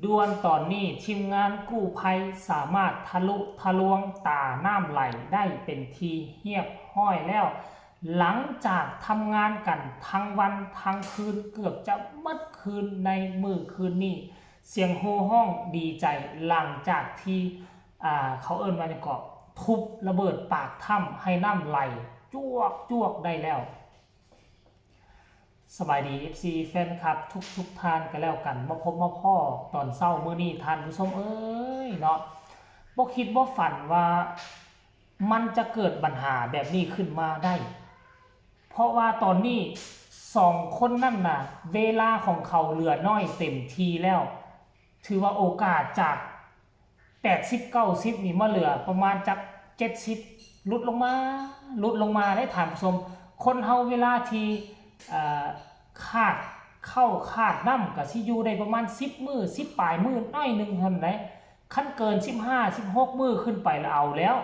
ດ່ວນຕອນນີ້ ທີມງານກູ້ໄພສາມາດທະລຸທະລວງຕານ້ຳໄຫຼໄດ້ເປັນທີ່ຮຽບຮ້ອຍແລ້ວ. ຫຼັງຈາກທຳງານກັນທັງວັນທັງຄືນ ເກືອບຈະໝົດຄືນໃນມື້ຄືນນີ້ ສຽງໂຫ່ຮ້ອງດີໃຈ ຫຼັງຈາກທີ່ ອ່າ ເຂົາເອີ້ນວ່າຫຍັງເກາະ ທຸບລະເບີດປາກຖ້ຳໃຫ້ນ້ຳໄຫຼຈວກໆໄດ້ແລ້ວ. ສະບາຍດີ ເອັຟຊີ ແຟນຄລັບທຸກໆທ່ານກໍແລ້ວກັນ ມາພົບມາພໍ້ຕອນເຊົ້າມື້ນີ້ ທ່ານຜູ້ຊົມເອີຍເນາະ, ບໍ່ຄິດບໍ່ຝັນວ່າມັນຈະເກີດບັນຫາແບບນີ້ຂຶ້ນມາໄດ້ ເພາະວ່າຕອນນີ້ສອງຄົນນັ້ນນະ ເວລາຂອງເຂົາເຫຼືອໜ້ອຍເຕັມທີ່ແລ້ວ, ຖືວ່າໂອກາດຈາກ ແປດສິບ ເກົ້າສິບນີ້ ມາເຫຼືອປະມານຈັກເຈັດສິບ ຫຼຸດລົງມາ ຫຼຸດລົງມາເດ້ທ່ານຜູ້ຊົມ. ຄົນເຮົາເວລາທີ່ ເອີ ຂາດເຂົ້າຂາດນ້ຳ ກະຊິຢູ່ໄດ້ປະມານສິບມື້ ສິບປາຍມື້ ໜ້ອຍໜຶ່ງເທົ່ານັ້ນແຫຼະ. ຄັນເກີນສິບຫ້າ ສິບຫົກມື້ຂຶ້ນໄປລະເອົາແລ້ວ.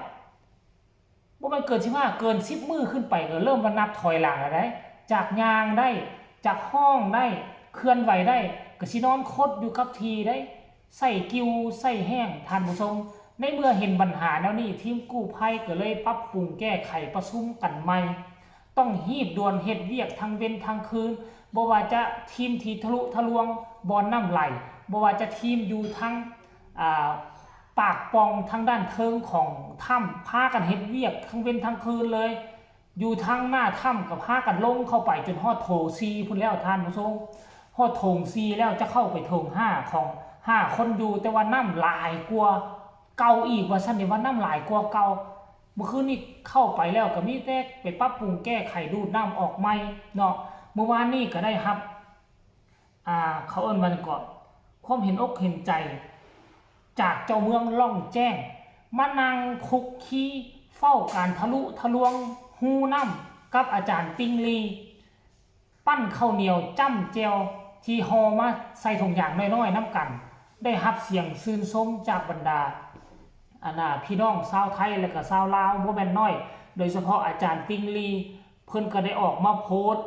ບໍ່ແມ່ນເກີນສິບຫ້າ ເກີນສິບມື້ຂຶ້ນໄປກໍເລີ່ມວ່ານັບຖອຍຫຼັງແລ້ວໃດ໋. ຈາກຍ່າງໄດ້ ຈາກຮ້ອງໄດ້ ເຄື່ອນໄຫວໄດ້ ກໍຊິນອນຄົດຢູ່ກັບທີ່ໄດ໋ ໃສ່ກິ່ວໃສ່ແຮງ. ທ່ານຜູ້ຊົມ ໃນເມື່ອເຫັນບັນຫາແນວນີ້ ທີມກູ້ໄພກໍເລີຍປັບປຸງແກ້ໄຂ ປະຊຸມກັນໃໝ່. ຕ້ອງຮີບດ່ວນເຮັດວຽກທັງເວັນທັງຄືນ, ບໍ່ວ່າຈະທີມທີ່ທະລຸທະລວງບ່ອນນ້ຳໄຫຼ, ບໍ່ວ່າຈະທີມຢູ່ທາງ ອ່າ ປາກປ່ອງທາງດ້ານເທິງຂອງຖ້ຳ ພາກັນເຮັດວຽກທັງເວັນທັງຄືນເລີຍ. ຢູ່ທາງໜ້າຖ້ຳກໍພາກັນລົງເຂົ້າໄປຈົນຮອດໂຖສີ່ພຸ້ນແລ້ວທ່ານຜູ້ຊົມ, ຮອດໂຖສີ່ແລ້ວຈະເຂົ້າໄປໂຖຫ້າຂອງຫ້າຄົນຢູ່, ແຕ່ວ່ານ້ຳຫຼາຍກວ່າເກົ່າອີກ ວ່າຊັ້ນເດ ວ່ານ້ຳຫຼາຍກວ່າເກົ່າ. ເມື່ອຄືນນີ້ເຂົ້າໄປແລ້ວກໍມີແຕ່ໄປປັບປຸງແກ້ໄຂດູດນ້ຳອອກໃໝ່ເນາະ. ເມື່ອວານນີ້ກໍໄດ້ຮັບ ອ່າ ເຂົາເອີ້ນວ່າຫຍັງເກາະ ຄວາມເຫັນອົກເຫັນໃຈຈາກເຈົ້າເມືອງລ່ອງແຈ້ງ ມານັ່ງຄຸກຄີເຝົ້າການທະລຸທະລວງຮູນ້ຳກັບອາຈານຕິ່ງລີ ປັ້ນເຂົ້າໜຽວຈ້ຳແຈ່ວທີ່ຫໍ່ມາໃສ່ຖົງຢາງນ້ອຍໆນຳກັນ. ໄດ້ຮັບສຽງຊື່ນຊົມຈາກບັນດາ ອັນນ່າ ພີ່ນ້ອງຊາວໄທ ແລະກະຊາວລາວບໍ່ແມ່ນໜ້ອຍ, ໂດຍສະເພາະອາຈານຕິ່ງລີ ເພິ່ນກໍໄດ້ອອກມາໂພສ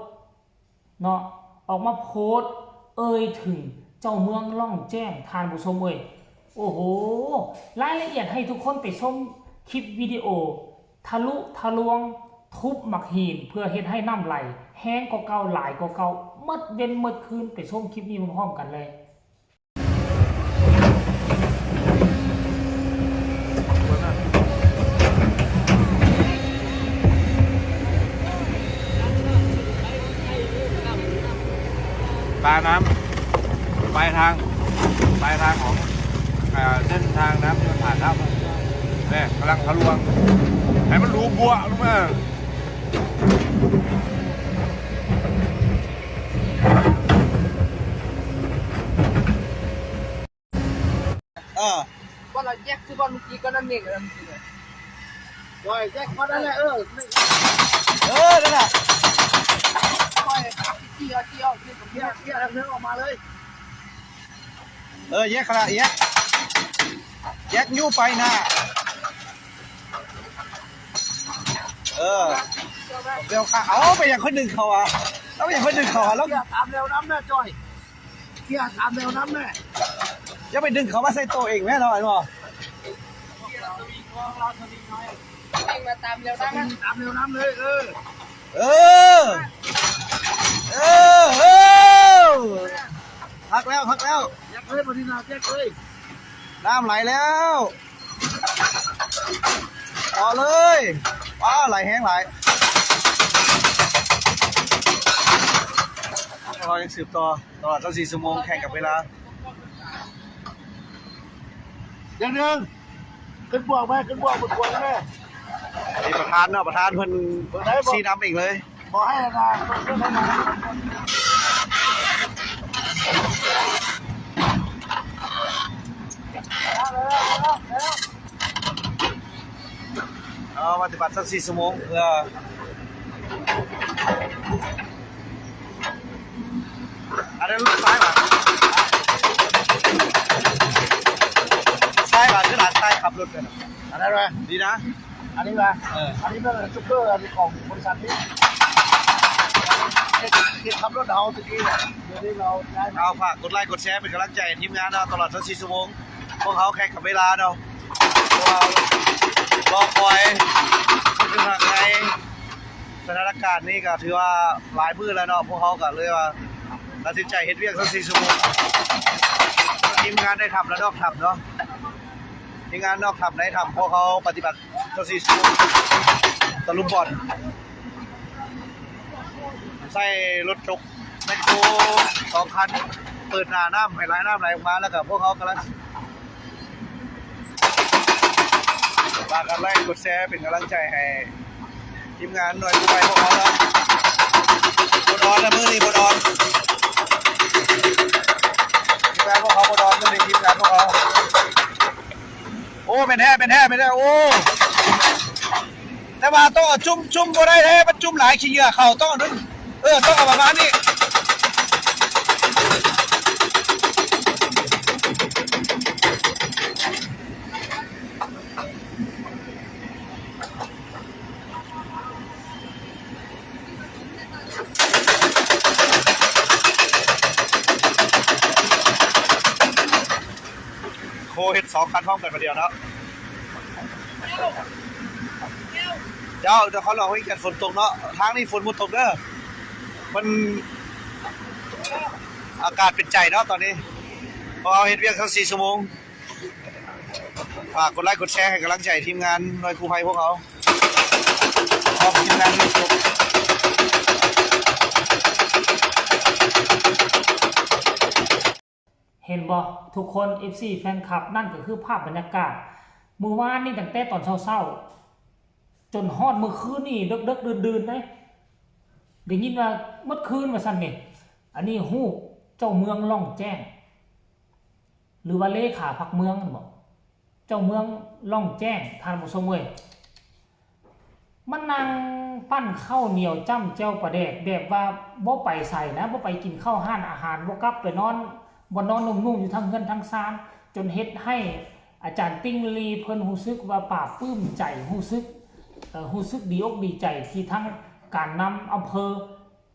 ເນາະ ອອກມາໂພສເອີ່ຍເຖິງເຈົ້າເມືອງລ່ອງແຈ້ງ ທ່ານຜູ້ຊົມເອີຍ. ໂອ້ໂຫ ລາຍລະອຽດໃຫ້ທຸກຄົນໄປຊົມຄລິບວິດີໂອ ທະລຸທະລວງ ທຸບໝາກຫີນ ເພື່ອເຮັດໃຫ້ນ້ຳໄຫຼແຮງກວ່າເກົ່າ ຫຼາຍກວ່າເກົ່າ ໝົດເວັນໝົດຄືນ. ໄປຊົມຄລິບນີ້ພ້ອມໆກັນເລີຍ. ตาน้ำ ปลายทาง ปลายทางของ อ่า เส้นทางน้ำที่มันผ่านถ้ำ เนี่ย กำลังทะลวง ให้มันหลุมบัวลงมา ເອີ ບ່ອນລະແຍກຄືບ່ອນເມື່ອກີ້ກໍນັ້ນເອງ ເອີ ເມື່ອກີ້ເນາະ ໂອ້ຍ ແຍກບ່ອນນັ້ນແຫຼະ ເອີ ເອີ ນັ້ນແຫຼະ ໂອ້ຍ ເອົາ ເອົາ ເອົາ ເອົາ ເອົາ ເອົາ ເອົາ ເອົາ ເອົາ ເອົາ ເອົາ ເອົາ ເອົາ ເອົາ ເອົາ ເອົາ ເອົາ ເອີ ແຍກຫັ້ນລະ ແຍກ ແຍກຢູ່ໄປນະ ເອີ ດຽວຂ້າ ເອົາ ໄປຫຍັງຂ້ອຍດຶງເຂົາອະ ເອົາ ໄປຫຍັງຂ້ອຍດຶງເຂົາອະ ລະ ຕາມແນວນ້ຳນະ ຈອຍ ເຄຍຕາມແນວນ້ຳແມ່ ຢ່າໄປດຶງເຂົາມາໃສ່ໂຕເອງແມ່ເນາະ ເຫັນບໍ່? ເອງມາຕາມແນວນ້ຳ ຕາມແນວນ້ຳເລີຍ ເອີ ເອີ ເອີ ເອີ ພັກແລ້ວ ພັກແລ້ວ ແຍກເລີຍ ບັດນີ້ນະ ແຍກເລີຍ ນ້ຳໄຫຼແລ້ວ ຕໍ່ເລີຍ ວ້າ ໄຫຼແຮງຫຼາຍ ເຮົາຍັງສືບຕໍ່ ຕະຫຼອດຊາວສີ່ຊົ່ວໂມງ ແຂ່ງກັບເວລາ ຢ່າງໜຶ່ງ ຂຶ້ນບວກໄປ ຂຶ້ນບວກ ບວກ ບວກແມ່ ນີ້ປະທານເນາະ ປະທານເພິ່ນຊີ້ນຳເອງເລີຍ ບໍ່ໃຫ້ນາ ເອົາ ປະຕິບັດຊາວສີ່ຊົ່ວໂມງ ເພື່ອ ອັນນັ້ນລົດຊາຍຫວາ ຊາຍຫວາ ຄືຫຼານຊາຍຂັບລົດກັນ ອັນນັ້ນຫວາ ດີນະ ອັນນີ້ຫວາ ເອີ ອັນນີ້ເປັນຊຸບເປີ ອັນນີ້ຂອງບໍລິສັດນີ້ ເຮັດ ເຮັດຂັບລົດເຮົາຕະກີ້ນະ ດຽວນີ້ເຮົາຍ້າຍມາ. ເອົາ ຝາກກົດໄລກົດແຊເປັນກຳລັງໃຈໃຫ້ທີມງານເນາະ ຕະຫຼອດຊາວສີ່ຊົ່ວໂມງ ພວກເຮົາແຂ່ງກັບເວລາເນາະ ເພາະວ່າລໍຄອຍ ເປັນທາງໃນ ສະຖານະການນີ້ກໍຖືວ່າຫຼາຍມື້ແລ້ວເນາະ ພວກເຮົາກໍເລີຍວ່າຕັດສິນໃຈເຮັດວຽກຊາວສີ່ຊົ່ວໂມງ ທີມງານໃນຖ້ຳ ແລະ ນອກຖ້ຳເນາະ ທີມງານນອກຖ້ຳໃນຖ້ຳ ພວກເຮົາປະຕິບັດຊາວສີ່ຊົ່ວໂມງ ຕະລຸມບ່ອນ ໃຊ້ລົດຈົກແມັກໂຄສອງຄັນ ເປີດໜ້ານ້ຳໃຫ້ລະນ້ຳໄຫຼອອກມາ ແລ້ວກໍພວກເຮົາກຳລັງ ຝາກກົດໄລກົດແຊເປັນກຳລັງໃຈໃຫ້ທີມງານໜ່ວຍກູ້ໄພພວກເຮົາເນາະ ບົດອ່ອນນະ ມື້ນີ້ບົດອ່ອນ ທີມງານພວກເຮົາບົດອ່ອນ ມື້ນີ້ທີມງານພວກເຮົາ ໂອ້ ແມ່ນແທ້ ແມ່ນແທ້ ແມ່ນແທ້ ໂອ້ ແຕ່ວ່າຕ້ອງເອົາຈຸ້ມ ຈຸ້ມບໍ່ໄດ້ເດ້ ມັນຈຸ້ມຫຼາຍ ຂີ້ເຫຍື້ອເຂົ້າ ຕ້ອງເອົາ ເອີ ຕ້ອງເອົາປະມານນີ້. ໂຄເຮັດສອງຄັນພ້ອມກັນບາດດຽວເນາະ. ເຈົ້າ ນະຄອນຫຼວງວຽງຈັນຝົນຕົກເນາະ ທາງນີ້ຝົນບໍ່ຕົກເດີ ມັນ ອາກາດເປັນໃຈເນາະຕອນນີ້ ເພາະເຮົາເຮັດວຽກທັງສີ່ຊົ່ວໂມງ. ຝາກກົດໄລກົດແຊໃຫ້ກຳລັງໃຈທີມງານໜ່ວຍກູ້ໄພພວກເຮົາ ພ້ອມທີມງານ ເຫັນບໍ່ທຸກຄົນ ເອັຟຊີ ແຟນຄລັບ ນັ້ນກໍຄືພາບບັນຍາກາດມື້ວານນີ້ ຕັ້ງແຕ່ຕອນເຊົ້າໆ ຈົນຮອດມື້ຄືນນີ້ເດິກໆ ດື່ນໆ ເດ້ ໄດ້ຍິນວ່າໝົດຄືນວ່າຊັ້ນນີ້. ອັນນີ້ຮູບເຈົ້າເມືອງລ່ອງແຈ້ງ ຫຼືວ່າເລຂາພັກເມືອງນັ້ນບໍ? ເຈົ້າເມືອງລ່ອງແຈ້ງ ທ່ານຜູ້ຊົມເອີຍ ມານັ່ງປັ້ນເຂົ້າໜຽວຈ້ຳແຈ່ວປາແດກ ແບບວ່າບໍ່ໄປໃສນະ ບໍ່ໄປກິນເຂົ້າຮ້ານອາຫານ ບໍ່ກັບໄປນອນ ບໍ່ນອນນຸ່ມໆ ຢູ່ທາງເຮືອນທາງຊານ ຈົນເຮັດໃຫ້ອາຈານຕິ່ງລີເພິ່ນຮູ້ສຶກວ່າປາບປຶ້ມໃຈ ຮູ້ສຶກ ເອີ ຮູ້ສຶກດີອົກດີໃຈທີ່ທາງການນຳອຳເພີ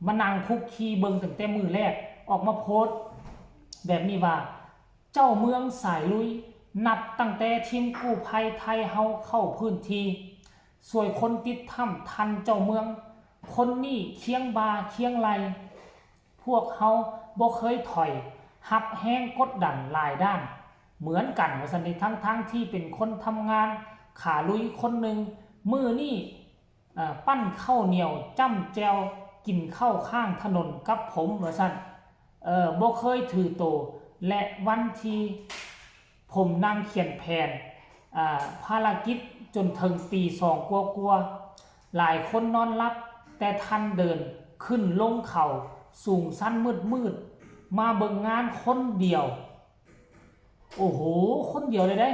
ມານັ່ງຄຸກຄີເບິ່ງຕັ້ງແຕ່ມື້ແລກ ອອກມາໂພສແບບນີ້ວ່າ ເຈົ້າເມືອງສາຍລຸຍ ນັບຕັ້ງແຕ່ທີມກູ້ໄພໄທເຮົາເຂົ້າພື້ນທີ່ ຊ່ວຍຄົນຕິດຖ້ຳ ທ່ານເຈົ້າເມືອງຄົນນີ້ຄຽງບ່າຄຽງໄຫຼ່ ພວກເຮົາບໍ່ເຄີຍຖອຍ ຮັບແຮງກົດດັນຫຼາຍດ້ານເໝືອນກັນ ວ່າຊັ້ນເດ ທັງໆທີ່ເປັນຄົນທຳງານຂາລຸຍຄົນໜຶ່ງ ມື້ນີ້ ເອີ ປັ້ນເຂົ້າໜຽວຈ້ຳແຈ່ວ ກິນເຂົ້າຂ້າງຖະໜົນກັບຜົມ ວ່າຊັ້ນ ເອີ ບໍ່ເຄີຍຖືໂຕ ແລະ ວັນທີ່ຜົມນັ່ງຂຽນແຜນ ອາ ພາລະກິດຈົນເຖິງຕີສອງກວ່າໆ ຫຼາຍຄົນນອນຫຼັບ ແຕ່ທ່ານເດີນຂຶ້ນລົງເຂົາສູງຊັນມືດໆ ມາເບິ່ງງານຄົນດຽວ. ໂອ້ໂຫ ຄົນດຽວເລີຍເດ້.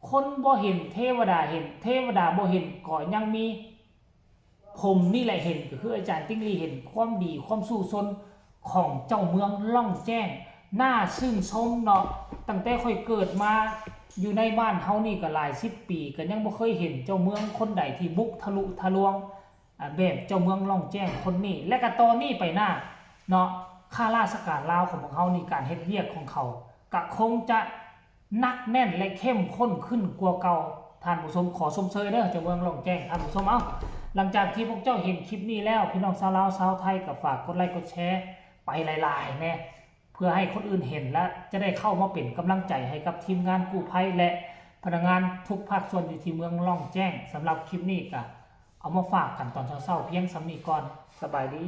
ຄົນບໍ່ເຫັນເທວະດາເຫັນ ເທວະດາບໍ່ເຫັນກໍຍັງມີ ຜົມນີ້ແຫຼະເຫັນ ກໍຄືອາຈານຕິ່ງລີເຫັນຄວາມດີຄວາມສູ້ຊົນຂອງເຈົ້າເມືອງລ່ອງແຈ້ງ ໜ້າຊື່ນຊົມເນາະ. ຕັ້ງແຕ່ຂ້ອຍເກີດມາຢູ່ໃນບ້ານເຮົານີ້ກໍຫຼາຍສິບປີ ກໍຍັງບໍ່ເຄີຍເຫັນເຈົ້າເມືອງຄົນໃດທີ່ບຸກທະລຸທະລວງ ອາ ແບບເຈົ້າເມືອງລ່ອງແຈ້ງຄົນນີ້ ແລະກະຕໍ່ນີ້ໄປໜ້າເນາະ ຂ້າລາຊະການລາວຂອງພວກເຮົານີ້ ການເຮັດວຽກຂອງເຂົາກະຄົງຈະໜັກແໜ້ນ ແລະເຂັ້ມຂຸ້ນຂຶ້ນກວ່າເກົ່າ. ທ່ານຜູ້ຊົມ ຂໍຊົມເຊີຍເດີ ເຈົ້າເມືອງລ່ອງແຈ້ງ. ທ່ານຜູ້ຊົມ ເອົ້າ ຫຼັງຈາກທີ່ພວກເຈົ້າເຫັນຄລິບນີ້ແລ້ວ ພີ່ນ້ອງຊາວລາວຊາວໄທກະຝາກກົດໄລກົດແຊໄປຫຼາຍໆແດ່ ເພື່ອໃຫ້ຄົນອື່ນເຫັນ ແລະ ຈະໄດ້ເຂົ້າມາເປັນກຳລັງໃຈໃຫ້ກັບທີມງານກູ້ໄພ ແລະ ພະນັກງານທຸກພາກສ່ວນຢູ່ທີ່ເມືອງລ່ອງແຈ້ງ. ສຳລັບຄລິບນີ້ກະເອົາມາຝາກກັນຕອນເຊົ້າໆພຽງສ່ຳນີ້ກ່ອນ. ສະບາຍດີ.